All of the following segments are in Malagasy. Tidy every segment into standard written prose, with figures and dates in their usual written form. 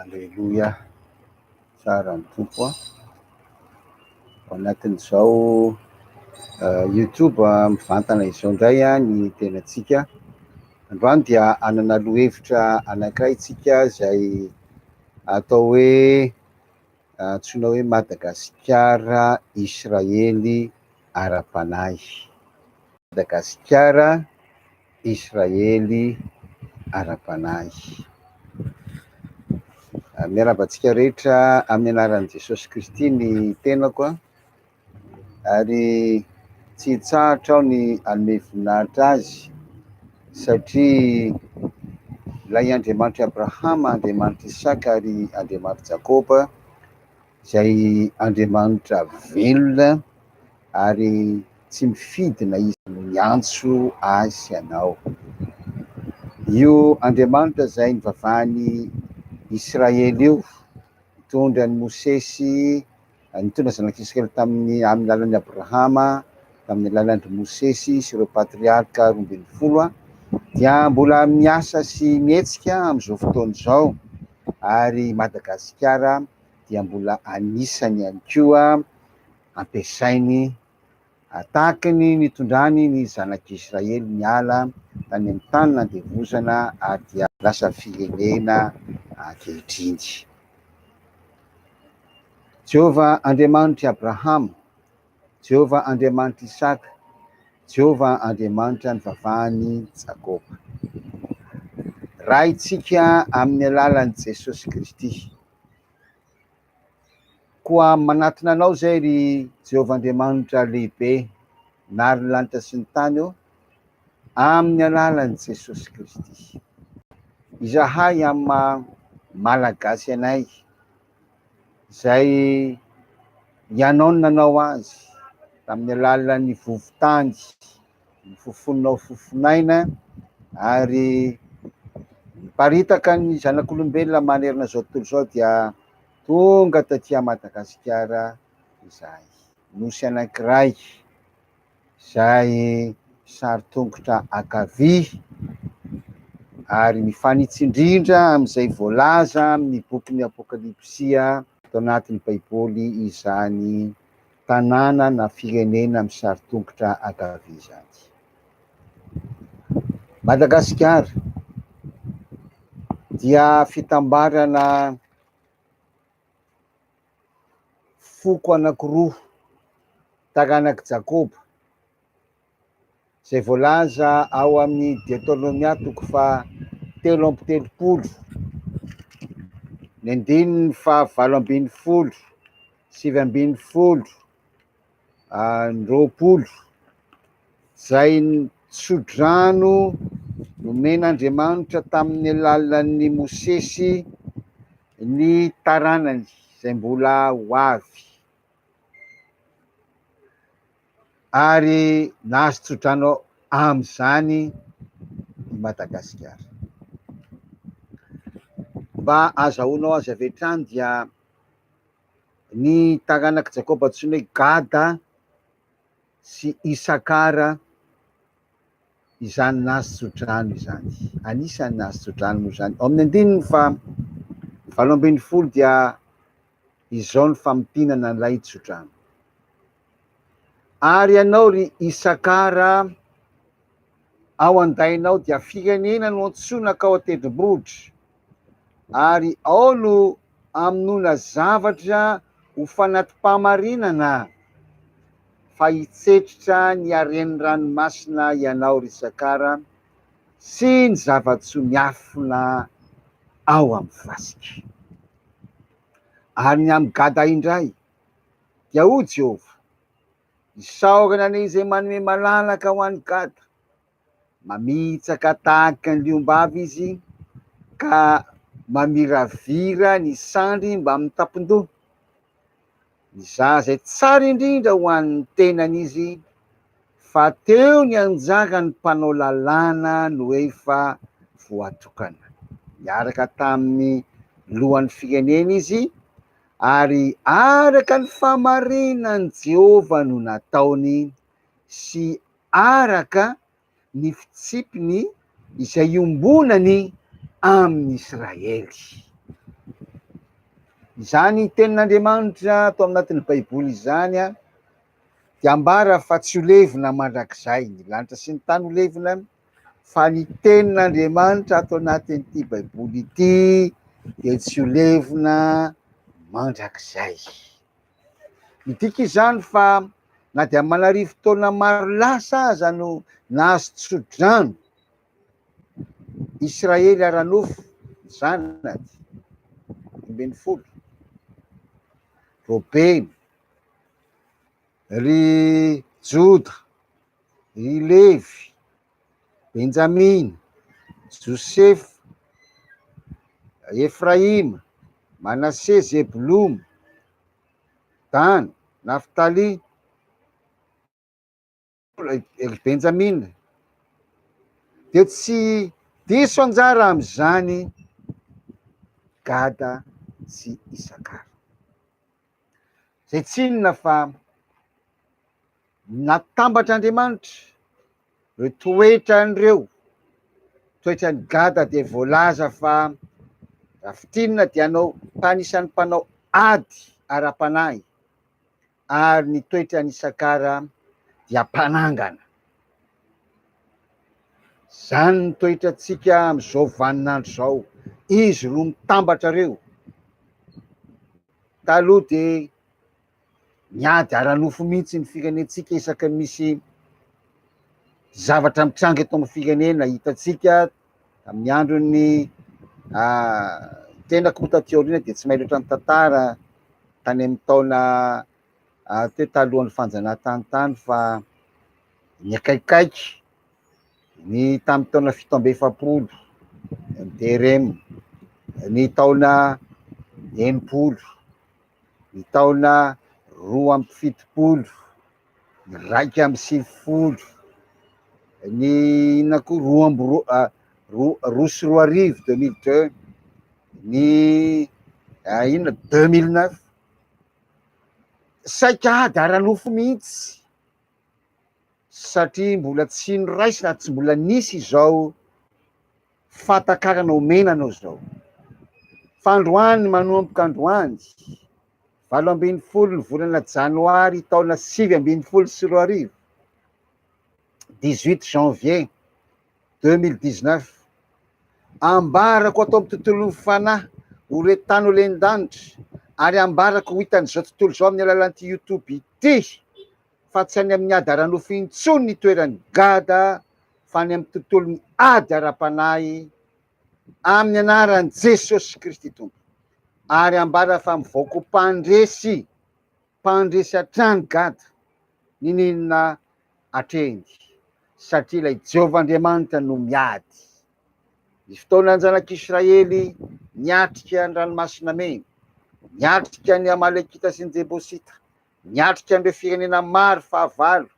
Aleloia, tsara ny Tompo a. Ao anatin'izao youtube mivantana izao indray ny tenantsika. Androany dia hanana lohahevitra anankiray isika izay atao hoe antsoina hoe Madagasikara Israely ara-panahy. Madagasikara Israely ara-panahy. Miarahaba antsika rehetra amin'ny anaran'i Jesosy Kristy ny tenako ary tsy hitsahatra aho ny hanome voninahitra Azy satria ilay Andriamanitr'i Abrahama, Andriamanitr'i Isaka ary Andriamanitr'i Jakoba izay Andriamanitra velona ary tsy mifidy na iza no miantso azy sy anao. Io Andriamanitra izay nivavahan'i Israely io, nitondra an'i Mosesy, nitondra zanak'Israely tamin'ny amin'ny alalan'i Abrahama, tamin'ny alalan-dry Mosesy sy ireo patriarka 12, dia mbola miasa sy mihetsika amin'izao fotoana izao, ary Madagasikara dia mbola anisany ihany koa ampiasainy tahaka ny nitondrany ny zanak'Israely niala tany amin'ny tany nandevozana ary dia lasa firenena ankehitriny. Jehovah Andriamanitr'i Abrahama, Jehovah Andriamanitr'i Isaka, Jehovah Andriamanitra nivavahan'i Jakoba. Raintsika amin'ny alalan'i Jesosy Kristy. Koa manatona Anao izay, ry Jehovah Andriamanitra lehibe, nary ny lanitra sy ny tany ô, amin'ny alalan'i Jesosy Kristy. Izahay amin'ny maha Malagasy anay, izay Ianao no nanao azy tamin'ny alalan'ny vovo-tany, ny fofoninao fofon'aina ary niparitaka ny zanak'olombelona manerana izao tontolo izao dia tonga taty Madagasikara izahay. Nosy anankiray izay sary tongotra ankavia ary mifanitsy indrindra amin'izay voalaza amin'ny bokin'ny Apokalypsia ato anatin'ny Baiboly izany tanàna na firenena misary tongotra ankavia izany. Madagasikara dia fitambarana foko anankiroa taranak'i Jakoba izay voalaza ao amin'ny Deoteronomia toko faha 33, ny andininy faha 18, 19, 20, izay tsodrano nomen'Andriamanitra tamin'ny alalan'i Mosesy ny taranany izay mbola ho avy. Ary nahazo tsodrano amin'izany i Madagasikara. Mba azahoanao azy avy hatrany dia ny taranak'i Jakoba antsoina hoe Gada sy Isakara izany nahazo tsodrano izany. Anisan'ny nahazo tsodrano moa izany. Ao amin'ny andininy faha 18 dia izao ny famintinana an'ilay tsodrano. Ary ianao ry Isakara, ao an-dainao dia firenena no antsoina ka ao an-tendrombohitra, ary ao no hamonoana zavatra ho fanati-pahamarinana, fa hitsetritra ny haren'ny ranomasina ianao ry Isakara, sy ny zava-tsoa miafina ao amin'ny fasika. Ary ny amin'i Gada indray, dia hoy Jehovah, Isaorana anie izay manome malalaka ho an'i Gada. Mamitsaka tahaka ny liom-bavy izy, ka mamiravira ny sandry mbamin'ny tampon-doha. Nizaha izay tsara indrindra ho an'ny tenany izy, fa teo ny anjaran'ny mpanao lalàna no efa voatokana. Niaraka tamin'ny lohan'ny firenena izy, ary araka ny fahamarinan'i Jehovah no nataony sy araka ny fitsipiny izay iombonany amin'i Israely. Izany tenin'Andriamanitra ato anatin'ny Baiboly izany dia ambara fa tsy ho levona mandrakizay ny lanitra sy ny tany ho levona fa ny tenin'Andriamanitra ato anatin'ity Baiboly ity dia tsy ho levona mandrakizay. Midika izany fa na dia aman'arivo taona maro lasa aza no nahazo tsodrano Israely ara-nofo, zanany 12, Robena, ry Joda, ry Levy, Benjamina, Josefa, Efraima, Manase, Zeboloma, Dana, Naftaly, ry Benjamina, dia tsy diso anjara amin'izany Gada sy Isakara. Izay tsy inona fa natambatr'Andriamanitra ireo toetran'ireo. Toetran'i Gada dia voalaza fa raha fintinina dia hanao mpanisan'ny mpanao ady ara-panahy ary ny toetran'i Isakara dia mpanangana. Izany ny toetrantsika amin'izao vaninandro izao. Izy roa mitambatra ireo. Taloha dia miady ara-nofo mihitsy ny firenentsika isaky ny misy zavatra mitranga eto amin'ny firenena. Hitantsika amin'ny andron'ny tenako moa taty aoriana dia tsy mahay loatra ny tantara tany amin'ny taona teo talohan'ny fanjanahantany tany fa ny akaikikaiky ny tamin'ny taona 47 ny DRM, ny taona 60, ny taona 72, ny 91, ny inona koa roa amby roa 2002, 2002, ny inona 2009, saika ady ara-nofo mihitsy satria mbola tsy noraisina ary tsy mbola nisy izao fahatakarana omena anao izao. Fa androany manomboka androany, 18 ny volana janoary taona 2019, 18 janvier 2019, ambarako ato amin'ny tontolon'ny fanahy ho re tany ho len-danitra ary ambarako ho hitan'izao tontolo izao amin'ny alalan'ity YouTube ity fa tsy any amin'ny ady ara-nofo intsony ny toeran'i Gada fa any amin'ny tontolon'ny ady ara-panahy amin'ny anaran'i Jesosy Kristy Tompo. Ary ambara fa mivoaka ho mpandresy, mpandresy hatrany Gada, niniana hatreny, satria ilay Jehovah Andriamanitra no miady. Ny fotoanan'ny zanak'Israely niatrika ny ranomasina mena, niatrika ny Amalekita sy ny Jebosita, niatrika an'ireo firenena maro fahavalo,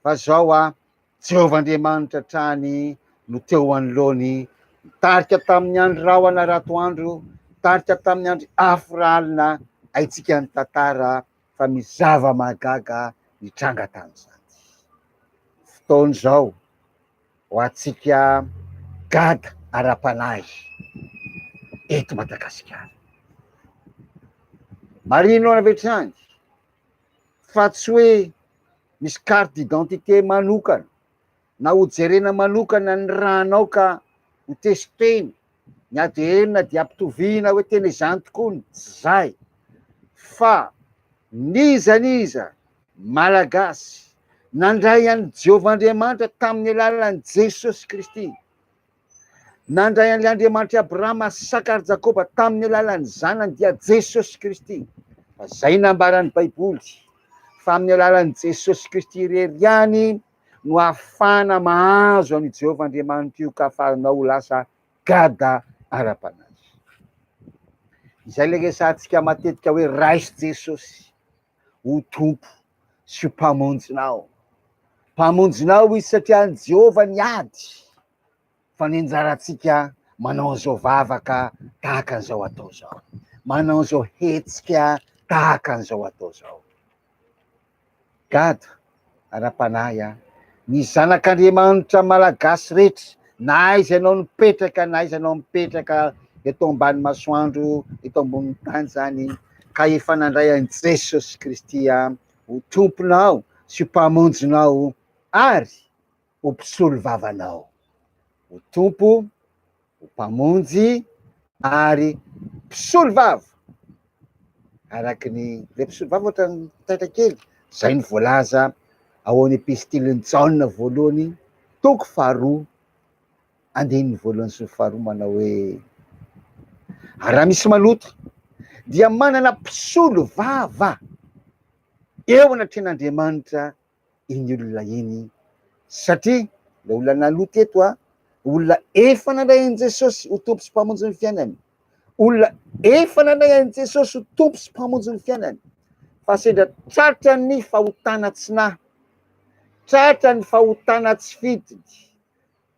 fa zao a, Jehovah Andriamanitra hatrany no teo anoloany, nitarika tamin'ny andro rahona ratoandro, nitarika tamin'ny andro afo rahalina, haintsika ny tantara fa misy zava-mahagaga nitranga tamin'izany. Fotoana izao ho antsika gada ara-panahy eto Madagasikara. Marihina avy hatrany fa tsy hoe misy carte d'identité manokana na ho jerena manokana ny rànao ka ho testena ny ADN dia ampitoviana hoe tena izany tokoa ny tsy zay fa n'iza n'iza Malagasy nandray an'i Jehovah Andriamanitra tamin'ny alalan'i Jesosy Kristy Nandray an'ilay Andriamanitr'i Abrahama, Isaka ary Jakoba tamin'ny alalan'ny Zanany dia Jesosy Kristy. Fa izay nambaran'ny Baiboly fa amin'ny alalan'i Jesosy Kristy irery ihany no ahafahana mahazo an'io Jehovah Andriamanitra io ka ahafahanao ho lasa gada ara-panahy. Izay ilay resahantsika matetika hoe raiso Jesosy ho Tompo sy ho Mpamonjinao. Mpamonjinao Izy satria an'i Jehovah ny ady, fa ny anjarantsika manao an'izao vavaka tahaka an'izao atao izao, manao an'izao hetsika tahaka an'izao atao izao. Gada ara-panahy a, ny zanak'Andriamanitra malagasy rehetra, na aiza ianao mipetraka na aiza ianao mipetraka eto ambany masoandro, eto ambonin'ny tany izany, ka efa nandray an'i Jesosy Kristy ho Tomponao sy ho Mpamonjinao ary ho Mpisolovavanao. Ho Tompo, ho Mpamonjy ary Mpisolovava. Araka ny, ilay mpisolovava ohatran'ny taitra kely, izay no voalaza ao amin'ny epistilin'i Jaona voalohany, toko faharoa, andininy voalohany sy ny faharoa manao hoe, Ary raha misy maloto dia manana mpisolo vava eo anatrehan'Andriamanitra iny olona iny, satria ilay olona naloto eto a, olona efa nandray an'i Jesosy ho Tompo sy Mpamonjy ny fiainany, olona efa nandray an'i Jesosy ho Tompo sy Mpamonjy ny fiainany, fa sendra tratran'ny fahotana tsy nahy, tratran'ny fahotana tsy fidiny,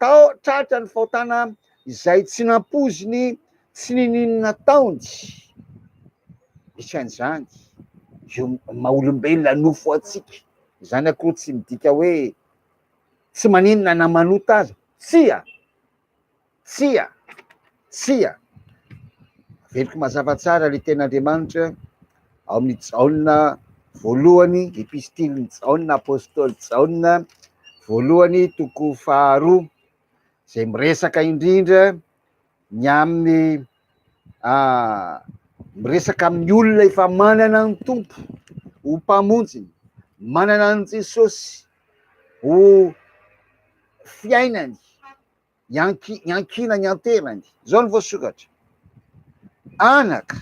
Tao tratra ny fahotana izay tsy nampoiziny tsy niniany nataony. Misy an'izany io maha olombelona nofo antsika. Izany akory tsy midika hoe tsy maninona na manota aza. Tsia! Tsia! Tsia! Averiko mazava tsara ilay tenin'Andriamanitra ao amin'ny Jaona voalohany, epistilin'i Jaona, apostoly Jaona voalohany toko faharoa, izay miresaka indrindra ny amin'ny miresaka amin'ny olona efa manana ny Tompo ho mpamonjiny, manana an'i Jesosy ho fiainany. Iankinany anterany. Izao no voasoratra, Anaka,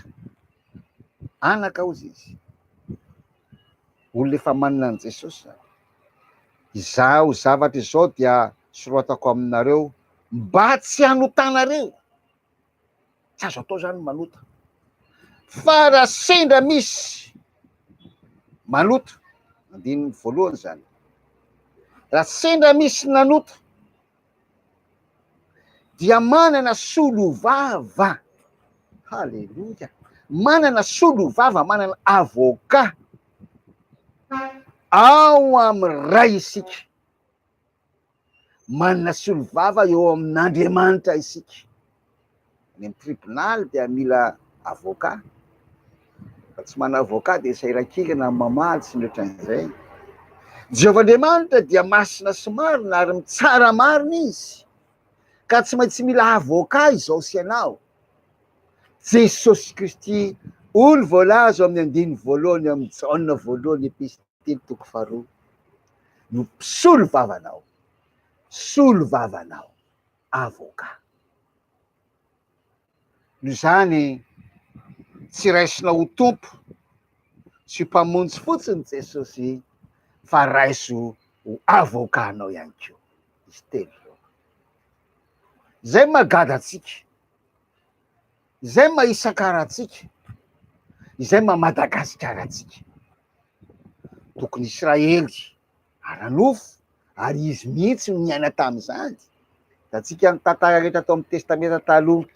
anaka hozy izy, olona efa manana an'i Jesosy izany. Izao zavatra izao dia soratako aminareo mba tsy hanotanareo. Tsy azo atao izany ny manota. Fa raha sendra misy manota, andininy voalohany izany, raha sendra misy nanota, dia manana solovava, haleloia, manana solovava, manana avocat ao amin'ny Ray isika. Manana solovava eo amin'Andriamanitra isika. Any amin'ny tribonaly dia mila avocat. Raha tsy manana avocat dia sahirankirana ny mamaly sy ny ohatran'izay. Jehovah Andriamanitra dia masina sy marina ary mitsara marina izy. Ka tsy maintsy mila avocat izao sy ianao. Jesosy Kristy hoy ny voalaza ao amin'ny andininy voalohany amin'ny Jaona voalohany epistily toko faharoa no mpisolo vavanao, solo vavanao, avocat. Noho izany, tsy raisina ho Tompo sy Mpamonjy fotsiny Jesosy fa raiso ho avocat-nao ihany koa. Izy telo ireo. Izay mahagaga antsika, izay maha Isakara antsika, izay maha Madagasikara antsika. Tokony Israely ara-nofo ary izy mihitsy no niaina tamin'izany. Hitantsika ny tantara rehetra tao amin'ny Testamenta Taloha.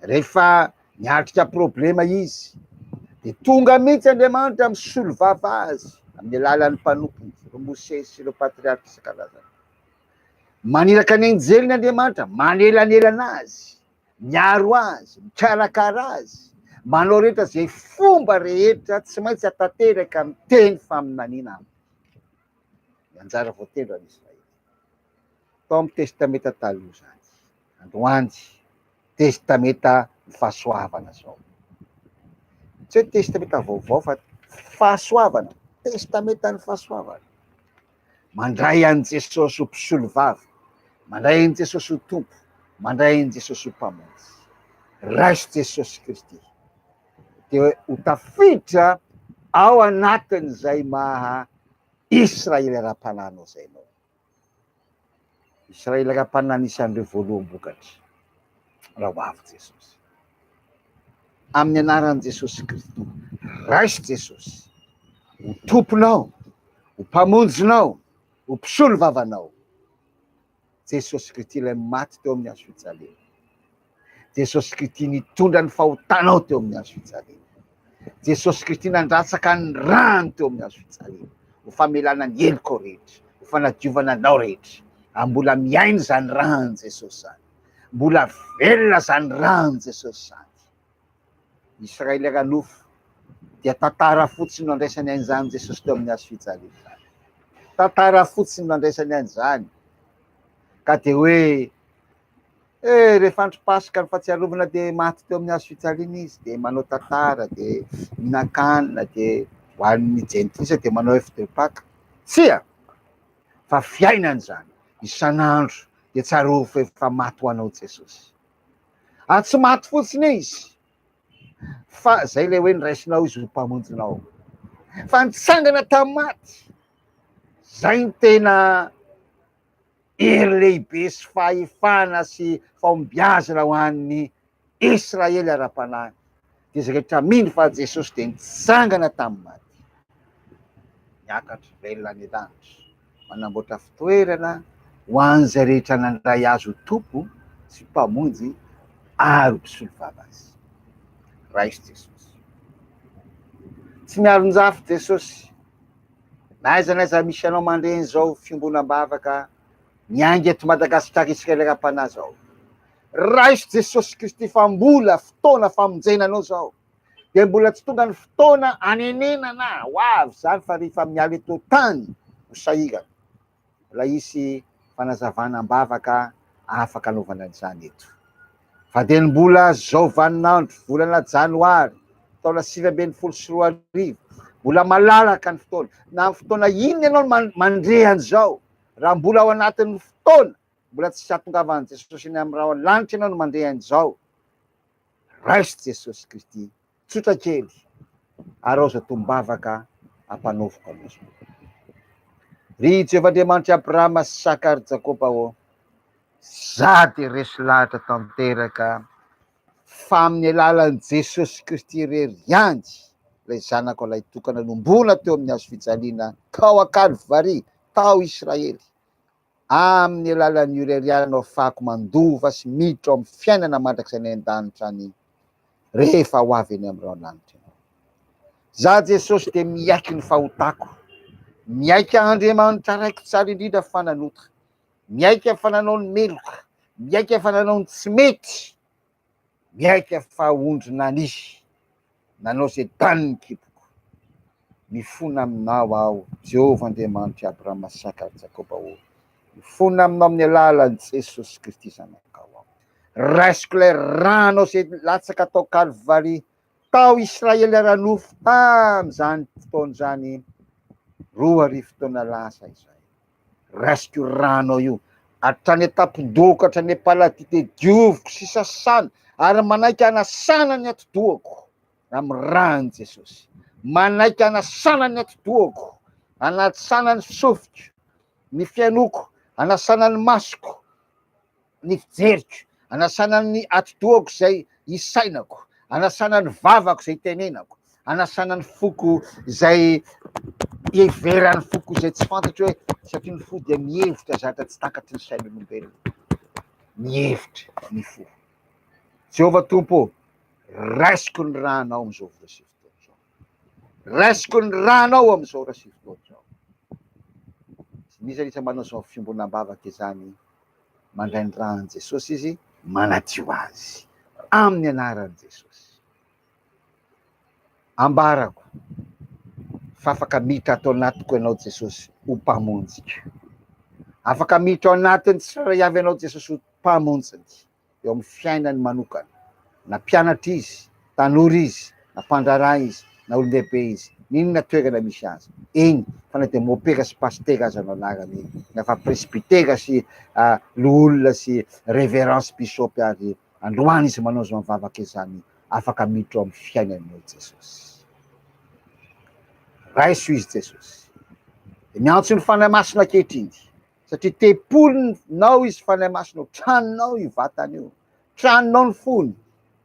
Rehefa niatrika problema izy, dia tonga mihitsy Andriamanitra misolo vava azy amin'ny alalan'ny mpanompony, ireo Mosesy sy ireo patriarka isan-karazany. Maniraka ny anjeliny Andriamanitra, manelanelana azy, miaro azy, mikarakara azy, manao rehetra izay fomba rehetra tsy maintsy atanteraka ny teny faminaniana aminy. Ny anjara voatendry ho an'i Israely. Tao amin'ny Testamenta Taloha izany. Androany, Testamenta ny fahasoavana izao. Tsy hoe Testamenta vaovao fa fahasoavana, Testamenta ny fahasoavana. Mandray an'i Jesosy ho mpisolovava, mandray an'i Jesosy ho Tompo, mandray an'i Jesosy ho Mpamonjy. Raiso Jesosy Kristy. Dia ho tafiditra ao anatin'izay maha Israely ara-panahy anao izay ianao. Israely ara-panahy anisan'ireo voaloham-bokatra raha ho avy Jesosy. Amin'ny anaran'i Jesosy Kristy, raiso Jesosy ho Tomponao, ho Mpamonjinao, ho Mpisolo vavanao. Jesosy Kristy ilay maty teo amin'ny hazo fijaliana. Jesosy Kristy nitondra ny fahotanao teo amin'ny hazo fijaliana. Jesosy Kristy nandratsaka ny rany teo amin'ny hazo fijaliana ho famelana ny helokao rehetra, ho fanadiovana anao rehetra. Ary mbola miaina izany ran'i Jesosy izany. Mbola velona izany ràn'i Jesosy izany. Israely ara-nofo dia tantara fotsiny no andraisany an'izany Jesosy teo amin'ny hazo fijaliana izany. Tantara fotsiny no andraisany an'izany. Ka dia hoe eh rehefa andro Paska ny fahatsiarovana dia maty teo amin'ny hazo fijaliana izy dia manao tantara dia mihinan-kanina dia ho an'ny jentilisa dia manao œuf de Pâques. Tsia! Fa fiainana izany. Isan'andro dia tsarovy fa efa maty ho anao Jesosy. Ary tsy maty fotsiny izy, fa zay ilay hoe niraisinao izy ho mpamonjinao. Fa nitsangana tamin'ny maty. Zay ny tena hery lehibe sy fahefana sy fahombiazana ho an'ny Israely ara-panahy. Dia izay rehetra mino fa Jesosy dia nitsangana tamin'ny maty. Niakatra velona any an-danitra. Manamboatra fitoerana ho an'izay rehetra nandray azy ho Tompo sy Mpamonjy ary ho Mpisolovava azy. Raiso Jesosy. Tsy mialon-jafy Jesosy. Na aiza na aiza misy anao mandre an'izao fiombonam-bavaka miainga eto Madagasikara Israely ara-panahy izao. Raiso Jesosy Kristy fa mbola fotoana famonjena anao izao. Dia mbola tsy tonga ny fotoana hanenenana ho avy izany fa rehefa miala eto tany ho sahirana. Mbola hisy fanazavana am-bavaka afaka anaovana an'izany eto. Fa dia ny mbola zao vaninandro, volana janoary, taona 2019, mbola malalaka ny fotoana. Na amin'ny fotoana inona ianao no mandre an'izao, raha mbola ao anatin'ny fotoana, mbola tsy hahatongavan'i Jesosy eny amin'ny rahona lanitra ianao no mandre an'izao, raiso Jesosy Kristy, tsotra kely, ary ao izao tombavaka ampanaoviko anao izao. Ry Jehovah Andriamanitr'i Abrahama sy Isaka ary Jakoba ô, za dia resy lahatra tanteraka fa amin'ny alalan'i Jesosy Kristy irery ihany, ilay Zanako Lahitokana nomboana teo amin'ny hazo fijaliana tao Kalvary, tao Israely, Amin'ny alalan'ny irery ihany no afahako mandova sy miditra ao amin'ny fiainana mandrakizay any an-danitra any rehefa ho avy eny amin'ny rahon-lanitra ianao. Za Jesosy dia miaiky ny fahotako, miaiky Andriamanitra Raiko tsara indrindra fa nanota, miaiky fa nanao ny meloka, miaiky fa nanao ny tsy mety, Miaika fa ondry nanisy, nanao izay danin'ny kiboko. Mifona aminao aho, Jehovah Andriamanitr'i Abrahama, Isaka ary Jakoba ô. Mifona aminao amin'ny alalan'i Jesosy Kristy Zanakao aho. Raisiko ilay ranao izay latsaka tao Kalvary, tao Israely ara-nofo tamin'izany fotoana izany, 2000 taona lasa izay. Raisiko io ranao io hatrany an-tampon-dohako hatrany am-paladia dia dioviko sy sasana ary manaiky hanasana ny atidohako amin'ny ran'i Jesosy. Manaiky hanasana ny atidohako, hanasana ny sofiko, ny fihainoako, hanasana ny masoko, ny fijeriko, anasana ny atidohako izay isainako, anasana ny vavako izay itenenako, anasana ny foko izay iheveran'ny foko izay tsy fantatro hoe satria ny fo dia mihevitra zavatra tsy takatry ny sain'olombelona. Mihevitra ny fo. Jehovah Tompo ô, raisiko ny ranao amin'izao ora sy fotoana izao. Raisiko ny ranao amin'izao ora sy fotoana izao. Misy an'isa manao izao fiombonam-bavaka izany. Mandray ny ràn'i Jesosy izy, manadio azy amin'ny anaran'i Jesosy. Ambarako fa afaka miditra ato anatiko ianao Jesosy ho mpamonjiko. Afaka miditra ao anatin'ny tsirairay avy ianao Jesosy ho mpamonjiny. eo amin'ny fiainany manokana. Na mpianatra izy, tanora izy, na mpandraharaha izy, na olon-dehibe izy, n'inona toerana misy azy. Eny, fa na dia mopera sy pasitera aza no anarany, na fa presbytera sy loholona sy reverend sy bishop ary, androany izy manao izany vavaka izany, afaka miditra ao amin'ny fiainany ianao Jesosy. Raiso izy Jesosy. Dia miantso ny Fanahy Masina ankehitriny. Satria tempolinao izy Fanahy Masina o, tranonao io vatana io, tranonao ny fony,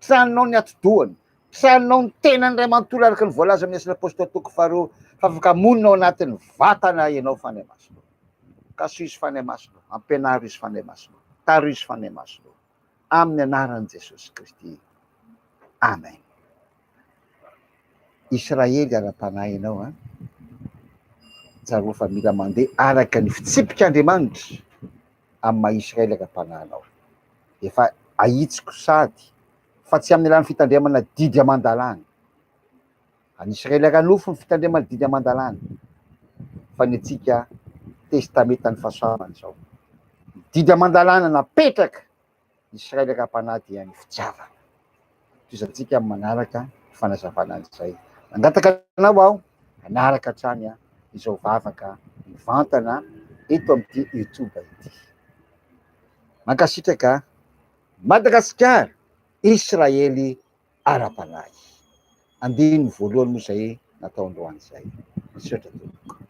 tranonao ny atidohany, tranonao ny tenany iray manontolo araka ny voalaza amin'ny Asan'ny Apostoly toko faharoa fa afaka monina ao anatin'ny vatana ianao Fanahy Masina o. Kasoa izy Fanahy Masina o, ampianaro izy Fanahy Masina o, taro izy Fanahy Masina o. Amin'ny anaran'i Jesosy Kristy. Amen. Israely ara-panahy ianao an! Tsarovy fa mila mandeha araka ny fitsipik'Andriamanitra amin'ny maha Israely ara-panahy anao. Efa ahitsiko sady fa tsy amin'ny alalan'ny fitandremana didy aman-dalàna. An'ny Israely ara-nofo ny fitandremana didy aman-dalàna, fa ny antsika Testamentan'ny fahasoavana izao. Ny didy aman-dalàna napetraka ny Israely ara-panahy dia ny fitiavana. Tohizantsika amin'ny manaraka ny fanazavana an'izay. Mangataka anao aho hanaraka hatrany izao vavaka mivantana eto amin'ity YouTube ity. Mankasitraka Madagasikara, Israely ara-panahy. Andininy voalohany moa izay natao androany izay. Misaotra tompoko.